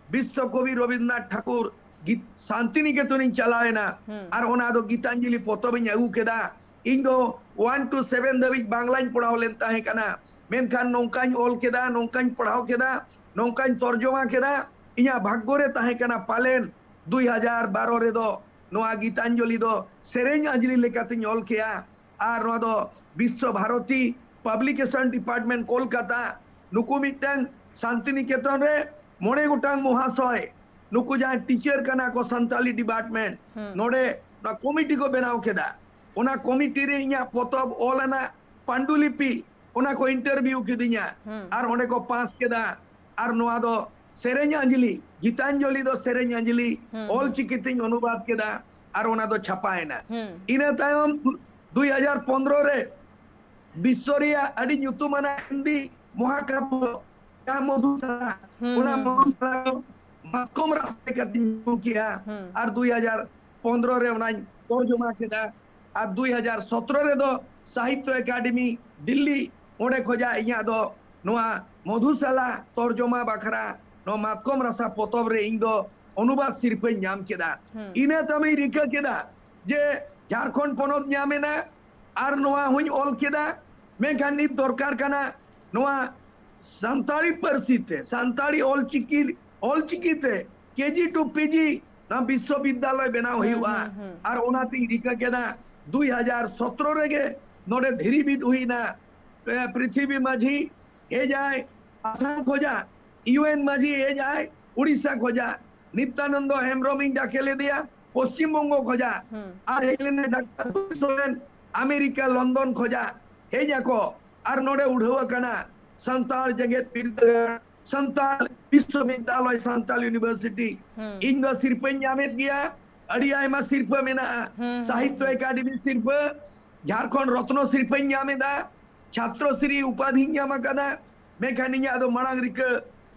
ᱵᱤᱥᱥᱚ ᱠᱚᱵᱤ ᱨᱚᱵᱤᱱᱫᱨᱚᱱᱟᱛᱷ ᱴᱷᱟᱠᱩᱨ ᱜᱤ-, ᱥᱟᱱᱛᱤᱱᱤᱠᱮᱛᱚᱱᱤᱧ ᱪᱟᱞᱟᱣ ᱮᱱᱟ᱾ ᱦᱩᱸ᱾ ᱟᱨ ᱚᱱᱟ ᱫᱚ ᱜᱤᱛᱟᱧᱡᱚᱞᱤ ᱯᱚᱛᱚᱵᱤᱧ ᱟᱹᱜᱩ ᱠᱮᱫᱟ᱾ ᱤᱧ ᱫᱚ ᱚᱣᱟᱱ ᱴᱩ ᱥᱮᱵᱷᱮᱱ ᱫᱷᱟᱹᱵᱤᱡ ᱵᱟᱝᱞᱟᱧ ᱯᱚᱲᱦᱟᱣ ᱞᱮᱱ ᱛᱟᱦᱮᱸ ᱠᱟᱱᱟ, ᱢᱮᱱᱠᱷᱟᱱ ᱱᱚᱝᱠᱟᱧ ᱚᱞ ᱠᱮᱫᱟ, ᱱᱚᱝᱠᱟᱧ ᱯᱟᱲᱦᱟᱣ ᱠᱮᱫᱟ, ᱱᱚᱝᱠᱟᱧ ᱛᱚᱨᱡᱚᱢᱟ ᱠᱮᱫᱟ᱾ ᱤᱧᱟᱹᱜ ᱵᱷᱟᱜᱽᱜᱚ ᱨᱮ ᱛᱟᱦᱮᱸ ᱠᱟᱱᱟ ᱯᱟᱞᱮᱱ ᱫᱩᱭ ᱦᱟᱡᱟᱨ ᱵᱟᱨᱚ ᱨᱮᱫᱚ ᱱᱚᱣᱟ ᱜᱤᱛᱟᱧᱡᱚᱞᱤ ᱫᱚ ᱥᱮᱨᱮᱧ ᱟᱸᱡᱽᱞᱤ ᱞᱮᱠᱟᱛᱤᱧ ᱚᱞ ᱠᱮᱭᱟ᱾ ᱟᱨ ᱱᱚᱣᱟ ᱫᱚ ᱵᱤᱥᱥᱚ ᱵᱷᱟᱨᱚᱛᱤ ᱯᱟᱵᱽᱞᱤᱠᱮᱥᱚᱱ ᱰᱤᱯᱟᱨᱴᱢᱮᱱᱴ ᱠᱳᱞᱠᱟᱛᱟ, ᱱᱩᱠᱩ ᱢᱤᱫᱴᱟᱝ ᱥᱟᱱᱛᱤᱱᱤᱠᱮᱛᱚᱱ ᱨᱮ ᱢᱚᱬᱮ ᱜᱚᱴᱟᱝ ᱢᱚᱦᱟᱥᱚᱭ, ᱱᱩᱠᱩ ᱡᱟᱦᱟᱸᱭ ᱴᱤᱪᱟᱨ ᱠᱟᱱᱟ ᱠᱚ ᱥᱟᱱᱛᱟᱞᱤ ᱰᱤᱯᱟᱨᱴᱢᱮᱱᱴ, ᱦᱩᱸ᱾ ᱱᱚᱰᱮ ᱱᱚᱣᱟ ᱠᱚᱢᱤᱴᱤ ᱠᱚ ᱵᱮᱱᱟᱣ ᱠᱮᱫᱟ᱾ ᱚᱱᱟ ᱠᱚᱢᱤᱴᱤ ᱨᱮ ᱤᱧᱟᱹᱜ ᱯᱚᱛᱚᱵ ᱚᱞ ᱟᱱᱟᱜ ᱯᱟᱱᱰᱩᱞᱤᱯᱤ, ᱚᱱᱟ ᱠᱚ ᱤᱱᱴᱟᱨᱵᱷᱤᱭᱩ ᱠᱤᱫᱤᱧᱟ᱾ ᱟᱨ ᱚᱸᱰᱮ ᱠᱚ ᱯᱟᱥ ᱠᱮᱫᱟ᱾ ᱟᱨ ᱱᱚᱣᱟ ᱫᱚ ᱥᱮᱨᱮᱧ ᱟᱸᱡᱽᱞᱤ, ᱜᱤᱛᱟᱧᱡᱚᱞᱤ ᱫᱚ ᱥᱮᱨᱮᱧ ᱟᱸᱡᱽᱞᱤ ᱚᱞ ᱪᱤᱠᱤ ᱛᱤᱧ ᱚᱱᱩᱵᱟᱫ ᱠᱮᱫᱟ᱾ ᱟᱨ ᱚᱱᱟ ᱫᱚ ᱪᱷᱟᱯᱟᱭᱮᱱᱟ᱾ ᱤᱱᱟᱹ ᱛᱟᱭᱚᱢ ᱫᱩ ᱦᱟᱡᱟᱨ ᱯᱚᱱᱨᱚ ᱨᱮ ᱵᱤᱥᱥᱚ ᱨᱮᱭᱟᱜ ᱟᱹᱰᱤ ᱧᱩᱛᱩᱢᱟᱱᱟᱜ ᱦᱤᱱᱫᱤ ᱢᱚᱦᱟᱠᱟᱵᱽᱭᱚ ᱡᱟᱦᱟᱸ ᱢᱚᱫᱷᱩᱥᱟᱞᱟ, ᱚᱱᱟ ᱢᱚᱫᱷᱩᱥᱟᱞᱟ ᱫᱚ ᱢᱟᱛᱠᱚᱢ ᱨᱟᱥᱟ ᱞᱮᱠᱟᱛᱤᱧ ᱧᱩ ᱠᱮᱜᱼᱟ᱾ ᱟᱨ ᱫᱩ ᱦᱟᱡᱟᱨ ᱯᱚᱱᱨᱚ ᱨᱮ ᱚᱱᱟᱧ ᱛᱚᱨᱡᱚᱢᱟ ᱠᱮᱫᱟ᱾ ᱟᱨ ᱫᱩ ᱦᱟᱡᱟᱨ ᱥᱚᱛᱨᱚ ᱨᱮᱫᱚ ᱥᱟᱦᱤᱛᱛᱚ ᱮᱠᱟᱰᱮᱢᱤ ᱫᱤᱞᱞᱤ, ᱚᱸᱰᱮ ᱠᱷᱚᱡᱟᱜ ᱤᱧᱟᱹᱜ ᱫᱚ ᱱᱚᱣᱟ ᱢᱚᱫᱷᱩᱥᱟᱞᱟ ᱛᱚᱨᱡᱚᱢᱟ ᱵᱟᱠᱷᱨᱟ ᱱᱚᱣᱟ ᱢᱟᱛᱠᱚᱢ ᱨᱟᱥᱟ ᱯᱚᱛᱚᱵ ᱨᱮ ᱤᱧ ᱫᱚ ᱚᱱᱩᱵᱟᱫ ᱥᱤᱨᱯᱟᱹᱧ ᱧᱟᱢ ᱠᱮᱫᱟ᱾ ᱤᱱᱟᱹ ᱛᱟᱭᱚᱢᱤᱧ ᱨᱤᱠᱟᱹ ᱠᱮᱫᱟ ᱡᱮ ᱡᱷᱟᱲᱠᱷᱚᱸᱰ ᱯᱚᱱᱚᱛ ᱧᱟᱢ ᱮᱱᱟ, ᱟᱨ ᱱᱚᱣᱟ ᱦᱚᱸᱧ ᱚᱞ ᱠᱮᱫᱟ, ᱢᱮᱱᱠᱷᱟᱱ ᱱᱤᱛ ᱫᱚᱨᱠᱟᱨ ᱠᱟᱱᱟ ᱱᱚᱣᱟ ᱥᱟᱱᱛᱟᱲᱤ ᱯᱟᱹᱨᱥᱤ ᱛᱮ, ᱥᱟᱱᱛᱟᱲᱤ ᱚᱞᱪᱤᱠᱤ, ᱚᱞᱪᱤᱠᱤ ᱛᱮ ᱠᱮᱡᱤ ᱴᱩ ᱯᱤᱡᱤ ᱱᱚᱣᱟ ᱵᱤᱥᱥᱚᱵᱤᱫᱽᱫᱟᱞᱚᱭ ᱵᱮᱱᱟᱣ ᱦᱩᱭᱩᱜᱼᱟ᱾ ᱟᱨ ᱚᱱᱟᱛᱤᱧ ᱨᱤᱠᱟᱹ ᱠᱮᱫᱟ, ᱫᱩᱭ ᱦᱟᱡᱟᱨ ᱥᱚᱛᱨᱚ ᱨᱮᱜᱮ ᱱᱚᱰᱮ ᱫᱷᱤᱨᱤ ᱵᱤᱫ ᱦᱩᱭᱱᱟ᱾ ᱮ, ᱯᱨᱤᱛᱷᱤᱵᱤ ᱢᱟᱹᱡᱷᱤ ᱦᱮᱡ ᱟᱭ ᱟᱥᱟᱢ ᱠᱷᱚᱡᱟᱜ, ᱤᱭᱩ ᱮᱱ ᱢᱟᱹᱡᱷᱤ ᱦᱮᱡ ᱟᱭ ᱩᱲᱤᱥᱥᱟ ᱠᱷᱚᱡᱟᱜ, ᱱᱤᱛᱭᱟᱱᱚᱱᱫᱚ ᱦᱮᱢᱵᱨᱚᱢ ᱤᱧ ᱰᱟᱠᱮ ᱞᱮᱫᱮᱭᱟ ᱯᱚᱥᱪᱤᱢ ᱵᱚᱝᱜᱚ ᱠᱷᱚᱡᱟᱜ, ᱟᱨ ᱦᱮᱡ ᱞᱮᱱᱟ ᱰᱟᱠᱛᱟᱨ ᱥᱚᱨᱮᱱ ᱟᱢᱮᱨᱤᱠᱟ ᱞᱚᱱᱰᱚᱱ ᱠᱷᱚᱡᱟᱜ᱾ ᱦᱮᱡ ᱟᱠᱚ ᱟᱨ ᱱᱚᱰᱮ ᱩᱰᱷᱟᱹᱣ ᱟᱠᱟᱱᱟ ᱥᱟᱱᱛᱟᱲ ᱡᱮᱜᱮᱛ ᱵᱤᱨᱫᱟᱹᱜᱟᱲ, ᱥᱟᱱᱛᱟᱲ ᱵᱤᱥᱥᱚᱵᱤᱫᱽᱫᱟᱞᱚᱭ, ᱥᱟᱱᱛᱟᱲ ᱤᱭᱩᱱᱤᱵᱷᱟᱨᱥᱤᱴᱤ᱾ ᱤᱧ ᱫᱚ ᱥᱤᱨᱯᱟᱹᱧ ᱧᱟᱢᱮᱫ ᱜᱮᱭᱟ, ᱟᱹᱰᱤ ᱟᱭᱢᱟ ᱥᱤᱨᱯᱟᱹ ᱢᱮᱱᱟᱜᱼᱟ᱾ ᱥᱟᱦᱤᱛᱛᱚ ᱮᱠᱟᱰᱮᱢᱤ ᱥᱤᱨᱯᱟᱹ, ᱡᱷᱟᱲᱠᱷᱚᱸᱰ ᱨᱚᱛᱱᱚ ᱥᱤᱨᱯᱟᱹᱧ ᱧᱟᱢ ᱮᱫᱟ, ᱪᱷᱟᱛᱨᱚ ᱥᱨᱤ ᱩᱯᱟᱫᱷᱤᱧ ᱧᱟᱢ ᱟᱠᱟᱫᱟ᱾ ᱢᱮᱱᱠᱷᱟᱱ ᱤᱧᱟᱹᱜ ᱫᱚ ᱢᱟᱲᱟᱝ ᱨᱤᱠᱟᱹ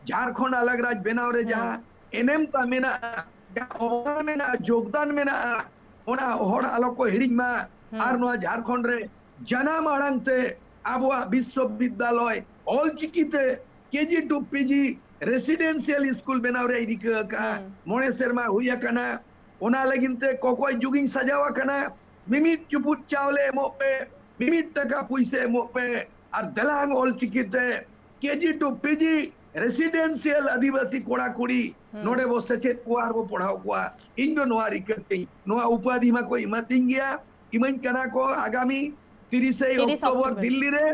ᱡᱷᱟᱲᱠᱷᱚᱸᱰ ᱟᱞᱟᱜᱽ ᱨᱟᱡᱽ ᱵᱮᱱᱟᱣ ᱨᱮ ᱡᱟᱦᱟᱸ ᱮᱱᱮᱢ ᱛᱟᱢ ᱢᱮᱱᱟᱜᱼᱟ, ᱡᱟᱦᱟᱸ ᱚᱵᱚᱫᱟᱱ ᱢᱮᱱᱟᱜᱼᱟ, ᱡᱳᱜᱽᱫᱟᱱ ᱢᱮᱱᱟᱜᱼᱟ, ᱚᱱᱟ ᱦᱚᱲ ᱟᱞᱚ ᱠᱚ ᱦᱤᱲᱤᱧ ᱢᱟ᱾ ᱟᱨ ᱱᱚᱣᱟ ᱡᱷᱟᱲᱠᱷᱚᱸᱰ ᱨᱮ ᱡᱟᱱᱟᱢ ᱟᱲᱟᱝ ᱛᱮ ᱟᱵᱚᱣᱟᱜ ᱵᱤᱥᱥᱚᱵᱤᱫᱽᱫᱟᱞᱚᱭ ᱚᱞᱪᱤᱠᱤ ᱛᱮ ᱠᱮᱡᱤ ᱴᱩ ᱯᱤᱡᱤ ᱨᱮᱥᱤᱰᱮᱱᱥᱤᱭᱟᱞ ᱥᱠᱩᱞ ᱵᱮᱱᱟᱣ ᱨᱮᱭᱟᱜ ᱤᱧ ᱨᱤᱠᱟᱹ ᱟᱠᱟᱫᱼᱟ᱾ ᱢᱚᱬᱮ ᱥᱮᱨᱢᱟ ᱦᱩᱭ ᱟᱠᱟᱱᱟ᱾ ᱚᱱᱟ ᱞᱟᱹᱜᱤᱫ ᱛᱮ ᱠᱚᱠᱚᱭ ᱡᱩᱜᱤᱧ ᱥᱟᱡᱟᱣ ᱟᱠᱟᱱᱟ, ᱢᱤᱢᱤᱫ ᱪᱩᱯᱩᱫ ᱪᱟᱣᱞᱮ ᱮᱢᱚᱜ ᱯᱮ, ᱢᱤᱢᱤᱫ ᱴᱟᱠᱟ ᱯᱩᱭᱥᱟᱹ ᱮᱢᱚᱜ ᱯᱮ, ᱟᱨ ᱫᱮᱞᱟᱝ ᱚᱞᱪᱤᱠᱤ ᱛᱮ ᱠᱮᱡᱤ ᱴᱩ ᱯᱤᱡᱤ ᱨᱮᱥᱤᱰᱮᱱᱥᱤᱭᱟᱞ ᱟᱹᱫᱤᱵᱟᱹᱥᱤ ᱠᱚᱲᱟ ᱠᱩᱲᱤ ᱱᱚᱰᱮ ᱵᱚ ᱥᱮᱪᱮᱫ ᱠᱚᱣᱟ ᱟᱨ ᱵᱚ ᱯᱟᱲᱦᱟᱣ ᱠᱚᱣᱟ᱾ ᱤᱧ ᱫᱚ ᱱᱚᱣᱟ ᱨᱤᱠᱟᱹ ᱛᱤᱧ, ᱱᱚᱣᱟ ᱩᱯᱟᱫᱷᱤ ᱢᱟᱠᱚ ᱮᱢᱟᱛᱤᱧ ᱜᱮᱭᱟ, ᱤᱢᱟᱹᱧ ᱠᱟᱱᱟ ᱠᱚ᱾ ᱟᱜᱟᱢᱤ ᱛᱤᱨᱤᱥᱮ ᱛᱤᱨᱤᱥ ᱚᱠᱴᱳᱵᱚᱨ ᱚᱠᱴᱳᱵᱚᱨ᱾ ᱫᱤᱞᱞᱤ ᱨᱮ,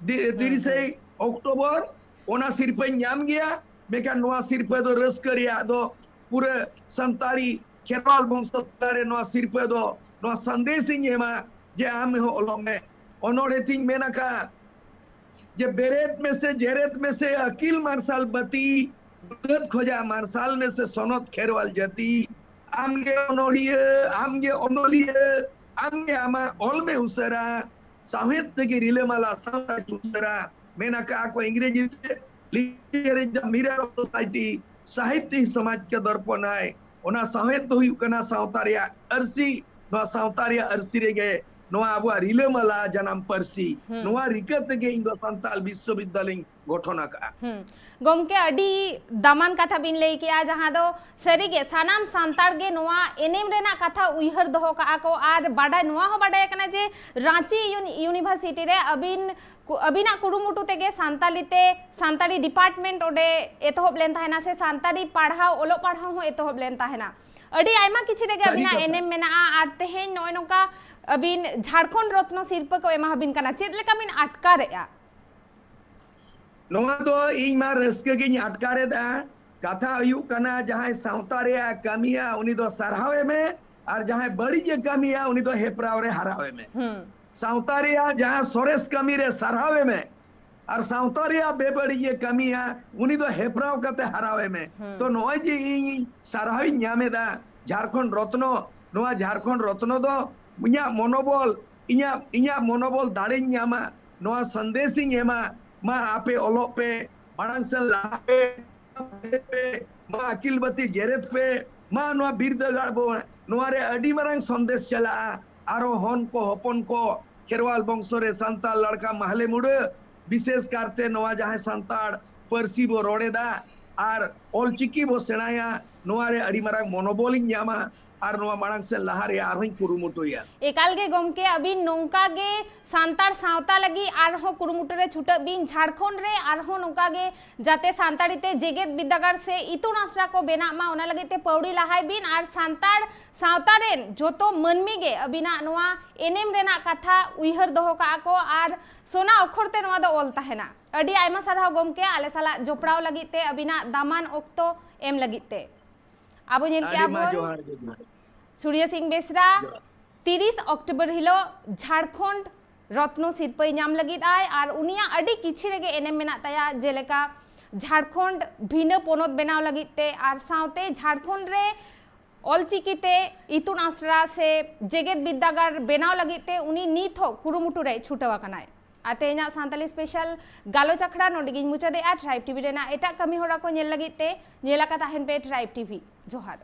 ᱫᱤ-, ᱛᱤᱨᱤᱥᱮ ᱚᱠᱴᱳᱵᱚᱨ ᱚᱱᱟ ᱥᱤᱨᱯᱟᱹᱧ ᱧᱟᱢ ᱜᱮᱭᱟ᱾ ᱢᱮᱱᱠᱷᱟᱱ ᱱᱚᱣᱟ ᱥᱤᱨᱯᱟᱹ ᱫᱚ ᱨᱟᱹᱥᱠᱟᱹ ᱨᱮᱭᱟᱜ ᱫᱚ ᱯᱩᱨᱟᱹ ᱥᱟᱱᱛᱟᱲᱤ ᱠᱷᱮᱨᱣᱟᱞ ᱵᱚᱝᱥᱚ ᱛᱟᱞᱟᱨᱮ ᱱᱚᱣᱟ ᱥᱤᱨᱯᱟᱹ ᱫᱚ, ᱱᱚᱣᱟ ᱥᱟᱸᱫᱮᱥ ᱤᱧ ᱮᱢᱟ ᱡᱮ ᱟᱢ ᱦᱚᱸ ᱚᱞᱚᱜ ᱢᱮ᱾ ᱚᱱᱚᱬᱦᱮ ᱛᱤᱧ ᱢᱮᱱ ᱟᱠᱟᱫ ᱡᱮ ᱵᱮᱨᱮᱫ ᱢᱮᱥᱮ, ᱡᱮᱨᱮᱫ ᱢᱮᱥᱮ, ᱟᱹᱠᱤᱞ ᱢᱟᱨᱥᱟᱞ ᱵᱟᱹᱛᱤ, ᱵᱟᱹᱫᱽ ᱠᱷᱚᱡᱟ ᱢᱟᱨᱥᱟᱞ ᱢᱮᱥᱮ ᱥᱚᱱᱚᱛ ᱠᱷᱮᱨᱣᱟᱞ ᱡᱟᱹᱛᱤ᱾ ᱟᱢᱜᱮ ᱚᱱᱚᱲᱦᱤᱭᱟᱹ, ᱟᱢᱜᱮ ᱚᱱᱚᱞᱤᱭᱟᱹ, ᱟᱢᱜᱮ ᱟᱢᱟᱜ ᱚᱞ ᱢᱮ ᱩᱥᱟᱹᱨᱟ, ᱥᱟᱶᱦᱮᱫ ᱛᱮᱜᱮ ᱨᱤᱞᱟᱹᱢᱟᱞᱟ ᱥᱟᱶᱛᱟ ᱩᱥᱟᱹᱨᱟ᱾ ᱢᱮᱱ ᱟᱠᱟᱫᱼᱟ ᱠᱚ ᱤᱝᱨᱮᱡᱤ ᱛᱮ, literature is the mirror of society, Sahitya ᱥᱚᱢᱟᱡᱽ ᱠᱟ ᱫᱚᱨᱯᱚᱱ ᱦᱟᱭ᱾ ᱚᱱᱟ ᱥᱟᱶᱦᱮᱫ ᱫᱚ ᱦᱩᱭᱩᱜ ᱠᱟᱱᱟ ᱥᱟᱶᱛᱟ ᱨᱮᱭᱟᱜ ᱟᱹᱨᱥᱤ᱾ ᱱᱚᱣᱟ ᱥᱟᱶᱛᱟ ᱨᱮᱭᱟᱜ ᱟᱹᱨᱥᱤ ᱨᱮᱜᱮ ᱱᱚᱣᱟ ᱟᱵᱚᱣᱟᱜ ᱨᱤᱞᱟᱹᱢᱟᱞᱟ ᱡᱟᱱᱟᱢ ᱯᱟᱹᱨᱥᱤ᱾ ᱦᱩᱸ᱾ ᱱᱚᱣᱟ ᱨᱤᱠᱟᱹ ᱛᱮᱜᱮ ᱤᱧ ᱫᱚ ᱥᱟᱱᱛᱟᱲ ᱵᱤᱥᱥᱚᱵᱤᱫᱽᱫᱟᱞᱚᱭ ᱤᱧ ᱜᱚᱴᱷᱚᱱ ᱟᱠᱟᱫᱼᱟ᱾ ᱦᱩᱸ᱾ ᱜᱚᱢᱠᱮ, ᱟᱹᱰᱤ ᱫᱟᱢᱟᱱ ᱠᱟᱛᱷᱟ ᱵᱤᱱ ᱞᱟᱹᱭ ᱠᱮᱜᱼᱟ, ᱡᱟᱦᱟᱸ ᱫᱚ ᱥᱟᱹᱨᱤᱜᱮ ᱥᱟᱱᱟᱢ ᱥᱟᱱᱛᱟᱲ ᱜᱮ ᱱᱚᱣᱟ ᱮᱱᱮᱢ ᱨᱮᱱᱟᱜ ᱠᱟᱛᱷᱟ ᱩᱭᱦᱟᱹᱨ ᱫᱚᱦᱚ ᱠᱟᱜᱼᱟ ᱠᱚ᱾ ᱟᱨ ᱵᱟᱰᱟᱭ, ᱱᱚᱣᱟ ᱦᱚᱸ ᱵᱟᱰᱟᱭ ᱠᱟᱱᱟ ᱡᱮ ᱨᱟᱸᱪᱤ ᱤᱭᱩᱱ-, ᱤᱭᱩᱱᱤᱵᱷᱟᱨᱥᱤᱴᱤ ᱨᱮ ᱟᱹᱵᱤᱱ ᱠᱩ-, ᱟᱹᱵᱤᱱᱟᱜ ᱠᱩᱨᱩᱢᱩᱴᱩ ᱛᱮᱜᱮ ᱥᱟᱱᱛᱟᱞᱤ ᱛᱮ, ᱥᱟᱱᱛᱟᱲᱤ ᱰᱤᱯᱟᱨᱴᱢᱮᱱᱴ ᱚᱸᱰᱮ ᱮᱛᱚᱦᱚᱵ ᱞᱮᱱ ᱛᱟᱦᱮᱱᱟ, ᱥᱮ ᱥᱟᱱᱛᱟᱲᱤ ᱯᱟᱲᱦᱟᱣ, ᱚᱞᱚᱜ ᱯᱟᱲᱦᱟᱣ ᱦᱚᱸ ᱮᱛᱚᱦᱚᱵ ᱞᱮᱱ ᱛᱟᱦᱮᱱᱟ᱾ ᱟᱹᱰᱤ ᱟᱭᱢᱟ ᱠᱤᱪᱷᱩ ᱨᱮᱜᱮ ᱥᱟᱹᱨᱤ ᱟᱹᱵᱤᱱᱟᱜ ᱠᱟᱛᱷᱟ᱾ ᱮᱱᱮᱢ ᱢᱮᱱᱟᱜᱼᱟ᱾ ᱟᱨ ᱛᱮᱦᱮᱧ ᱱᱚᱜᱼᱚᱭ ᱱᱚᱝᱠᱟ ᱟᱹᱵᱤᱱ ᱡᱷᱟᱲᱠᱷᱚᱸᱰ ᱨᱚᱛᱱᱚ ᱥᱤᱨᱯᱟᱹ ᱠᱚ ᱮᱢᱟ ᱟᱹᱵᱤᱱ ᱠᱟᱱᱟ, ᱪᱮᱫ ᱞᱮᱠᱟ ᱵᱤᱱ ᱟᱴᱠᱟᱨᱮᱜᱼᱟ? ᱱᱚᱣᱟ ᱫᱚ ᱤᱧ ᱢᱟ ᱨᱟᱹᱥᱠᱟᱹ ᱜᱤᱧ ᱟᱴᱠᱟᱨᱮᱫᱟ᱾ ᱠᱟᱛᱷᱟ ᱦᱩᱭᱩᱜ ᱠᱟᱱᱟ, ᱡᱟᱦᱟᱸᱭ ᱥᱟᱶᱛᱟ ᱨᱮᱭᱟᱜ ᱠᱟᱹᱢᱤᱭᱟ, ᱩᱱᱤ ᱫᱚ ᱥᱟᱨᱦᱟᱣ ᱮᱢᱮ, ᱟᱨ ᱡᱟᱦᱟᱸᱭ ᱵᱟᱹᱲᱤᱡ ᱮ ᱠᱟᱹᱢᱤᱭᱟ, ᱩᱱᱤ ᱫᱚ ᱦᱮᱯᱨᱟᱣ ᱨᱮ ᱦᱟᱨᱟᱣ ᱮᱢᱮ᱾ ᱦᱩᱸ᱾ ᱥᱟᱶᱛᱟ ᱨᱮᱭᱟᱜ ᱡᱟᱦᱟᱸ ᱥᱚᱨᱮᱥ ᱠᱟᱹᱢᱤ ᱨᱮ ᱥᱟᱨᱦᱟᱣ ᱮᱢᱮ, ᱟᱨ ᱥᱟᱶᱛᱟ ᱨᱮᱭᱟᱜ ᱵᱮᱵᱟᱹᱲᱤᱡ ᱮ ᱠᱟᱹᱢᱤᱭᱟ, ᱩᱱᱤ ᱫᱚ ᱦᱮᱯᱨᱟᱣ ᱠᱟᱛᱮ ᱦᱟᱨᱟᱣ ᱮᱢᱮ᱾ ᱦᱩᱸ᱾ ᱛᱚ, ᱱᱚᱜᱼᱚᱭ ᱡᱮ ᱤᱧ ᱥᱟᱨᱦᱟᱣ ᱤᱧ ᱧᱟᱢ ᱮᱫᱟ ᱡᱷᱟᱲᱠᱷᱚᱸᱰ ᱨᱚᱛᱱᱚ, ᱱᱚᱣᱟ ᱡᱷᱟᱲᱠᱷᱚᱸᱰ ᱨᱚᱛᱱᱚ ᱫᱚ ᱤᱧᱟᱹᱜ ᱢᱚᱱᱳᱵᱚᱞ, ᱤᱧᱟᱹᱜ, ᱤᱧᱟᱹᱜ ᱢᱚᱱᱳᱵᱚᱞ ᱫᱟᱲᱮᱧ ᱧᱟᱢᱟ, ᱱᱚᱣᱟ ᱥᱟᱸᱫᱮᱥ ᱤᱧ ᱮᱢᱟ, ᱢᱟ ᱟᱯᱮ ᱚᱞᱚᱜ ᱯᱮ, ᱢᱟᱲᱟᱝ ᱥᱮᱫ ᱞᱟᱦᱟ ᱯᱮ, ᱯᱮ, ᱢᱟ ᱟᱹᱠᱤᱞ ᱵᱟᱹᱛᱤ ᱡᱮᱨᱮᱫ ᱯᱮ, ᱢᱟ ᱱᱚᱣᱟ ᱵᱤᱨᱫᱟᱹᱜᱟᱲ ᱵᱚ, ᱱᱚᱣᱟ ᱨᱮ ᱟᱹᱰᱤ ᱢᱟᱨᱟᱝ ᱥᱚᱱᱫᱮᱥ ᱪᱟᱞᱟᱜᱼᱟ᱾ ᱟᱨᱚ ᱦᱚᱱ ᱠᱚ, ᱦᱚᱯᱚᱱ ᱠᱚ, ᱠᱷᱮᱨᱣᱟᱞ ᱵᱚᱝᱥᱚ ᱨᱮ ᱥᱟᱱᱛᱟᱲ ᱞᱟᱲᱠᱟ ᱢᱟᱦᱞᱮ ᱢᱩᱰᱟᱹ, ᱵᱤᱥᱮᱥ ᱠᱟᱨᱛᱮ ᱱᱚᱣᱟ ᱡᱟᱦᱟᱸᱭ ᱥᱟᱱᱛᱟᱲ ᱯᱟᱹᱨᱥᱤ ᱵᱚ ᱨᱚᱲ ᱮᱫᱟ ᱟᱨ ᱚᱞᱪᱤᱠᱤ ᱵᱚ ᱥᱮᱬᱟᱭᱟ, ᱱᱚᱣᱟ ᱨᱮ ᱟᱹᱰᱤ ᱢᱟᱨᱟᱝ ᱢᱚᱱᱳᱵᱚᱞᱤᱧ ᱧᱟᱢᱟ ᱟᱨ ᱱᱚᱣᱟ ᱢᱟᱲᱟᱝ ᱥᱮᱫ ᱞᱟᱦᱟ ᱨᱮᱭᱟᱜ ᱟᱨᱦᱚᱸᱧ ᱠᱩᱨᱩᱢᱩᱴᱩᱭᱟ᱾ ᱮᱠᱟᱞ ᱜᱮ ᱜᱚᱢᱠᱮ, ᱟᱹᱵᱤᱱ ᱱᱚᱝᱠᱟ ᱜᱮ ᱥᱟᱱᱛᱟᱲ ᱥᱟᱶᱛᱟ ᱞᱟᱹᱜᱤᱫ ᱟᱨᱦᱚᱸ ᱠᱩᱨᱩᱢᱩᱴᱩ ᱨᱮ ᱪᱷᱩᱴᱟᱹᱜ ᱵᱤᱱ᱾ ᱡᱷᱟᱲᱠᱷᱚᱸᱰ ᱨᱮ ᱟᱨᱦᱚᱸ ᱱᱚᱝᱠᱟ ᱜᱮ ᱡᱟᱛᱮ ᱥᱟᱱᱛᱟᱲᱤ ᱛᱮ ᱡᱮᱜᱮᱛ ᱵᱤᱨᱫᱟᱹᱜᱟᱲ ᱥᱮ ᱤᱛᱩᱱ ᱟᱥᱲᱟ ᱠᱚ ᱵᱮᱱᱟᱜ ᱢᱟ, ᱚᱱᱟ ᱞᱟᱹᱜᱤᱫ ᱛᱮ ᱯᱟᱹᱣᱲᱤ ᱞᱟᱦᱟᱭ ᱵᱤᱱ᱾ ᱟᱨ ᱥᱟᱱᱛᱟᱲ ᱥᱟᱶᱛᱟ ᱨᱮᱱ ᱡᱚᱛᱚ ᱢᱟᱹᱱᱢᱤ ᱜᱮ ᱟᱹᱵᱤᱱᱟᱜ ᱱᱚᱣᱟ ᱮᱱᱮᱢ ᱨᱮᱱᱟᱜ ᱠᱟᱛᱷᱟ ᱩᱭᱦᱟᱹᱨ ᱫᱚᱦᱚ ᱠᱟᱜᱼᱟ ᱠᱚ ᱟᱨ ᱥᱚᱱᱟ ᱚᱠᱷᱚᱨ ᱛᱮ ᱱᱚᱣᱟ ᱫᱚ ᱚᱞ ᱛᱟᱦᱮᱱᱟ᱾ ᱟᱹᱰᱤ ᱟᱭᱢᱟ ᱥᱟᱨᱦᱟᱣ ᱜᱚᱢᱠᱮ, ᱟᱞᱮ ᱥᱟᱞᱟᱜ ᱡᱚᱯᱲᱟᱣ ᱞᱟᱹᱜᱤᱫ ᱛᱮ, ᱟᱹᱵᱤᱱᱟᱜ ᱫᱟᱢᱟᱱ ᱚᱠᱛᱚ ᱮᱢ ᱞᱟᱹᱜᱤᱫ ᱛᱮ᱾ ᱟᱵᱚ ᱧᱮᱞ ᱠᱮᱜᱼᱟ ᱵᱚᱱ ᱥᱩᱨᱭᱚ ᱥᱤᱝ ᱵᱮᱥᱨᱟ ᱛᱤᱨᱤᱥ ᱚᱠᱴᱳᱵᱚᱨ ᱦᱤᱞᱳᱜ ᱡᱷᱟᱲᱠᱷᱚᱸᱰ ᱨᱚᱛᱱᱚ ᱥᱤᱨᱯᱟᱹᱭ ᱧᱟᱢ ᱞᱟᱹᱜᱤᱫ ᱟᱭ, ᱟᱨ ᱩᱱᱤᱭᱟᱜ ᱟᱹᱰᱤ ᱠᱤᱪᱷᱤ ᱨᱮᱜᱮ ᱮᱱᱮᱢ ᱢᱮᱱᱟᱜ ᱛᱟᱭᱟ, ᱡᱮᱞᱮᱠᱟ ᱡᱷᱟᱲᱠᱷᱚᱸᱰ ᱵᱷᱤᱱᱟᱹ ᱯᱚᱱᱚᱛ ᱵᱮᱱᱟᱣ ᱞᱟᱹᱜᱤᱫ ᱛᱮ ᱟᱨ ᱥᱟᱶᱛᱮ ᱡᱷᱟᱲᱠᱷᱚᱸᱰ ᱨᱮ ᱚᱞᱪᱤᱠᱤ ᱛᱮ ᱤᱛᱩᱱ ᱟᱥᱲᱟ ᱥᱮ ᱡᱮᱜᱮᱛ ᱵᱤᱨᱫᱟᱹᱜᱟᱲ ᱵᱮᱱᱟᱣ ᱞᱟᱹᱜᱤᱫ ᱛᱮ ᱩᱱᱤ ᱱᱤᱛ ᱦᱚᱸ ᱠᱩᱨᱩᱢᱩᱴᱩ ᱨᱮ ᱪᱷᱩᱴᱟᱹᱣ ᱟᱠᱟᱱᱟᱭ᱾ ᱟᱨ ᱛᱮᱦᱮᱧᱟᱜ ᱥᱟᱱᱛᱟᱞᱤ ᱥᱯᱮᱥᱟᱞ ᱜᱟᱞᱚᱪ ᱟᱠᱷᱲᱟ ᱱᱚᱰᱮ ᱜᱤᱧ ᱢᱩᱪᱟᱹᱫᱮᱜᱼᱟ᱾ ᱴᱨᱟᱭᱤᱵᱽ ᱴᱤᱵᱷᱤ ᱨᱮᱱᱟᱜ ᱮᱴᱟᱜ ᱠᱟᱹᱢᱤ ᱦᱚᱨᱟ ᱠᱚ ᱧᱮᱞ ᱞᱟᱹᱜᱤᱫ ᱛᱮ ᱧᱮᱞ ᱟᱠᱟ ᱛᱟᱦᱮᱱ ᱯᱮ ᱴᱨᱟᱭᱤᱵᱽ ᱴᱤᱵᱷᱤ᱾ ᱡᱚᱦᱟᱨ᱾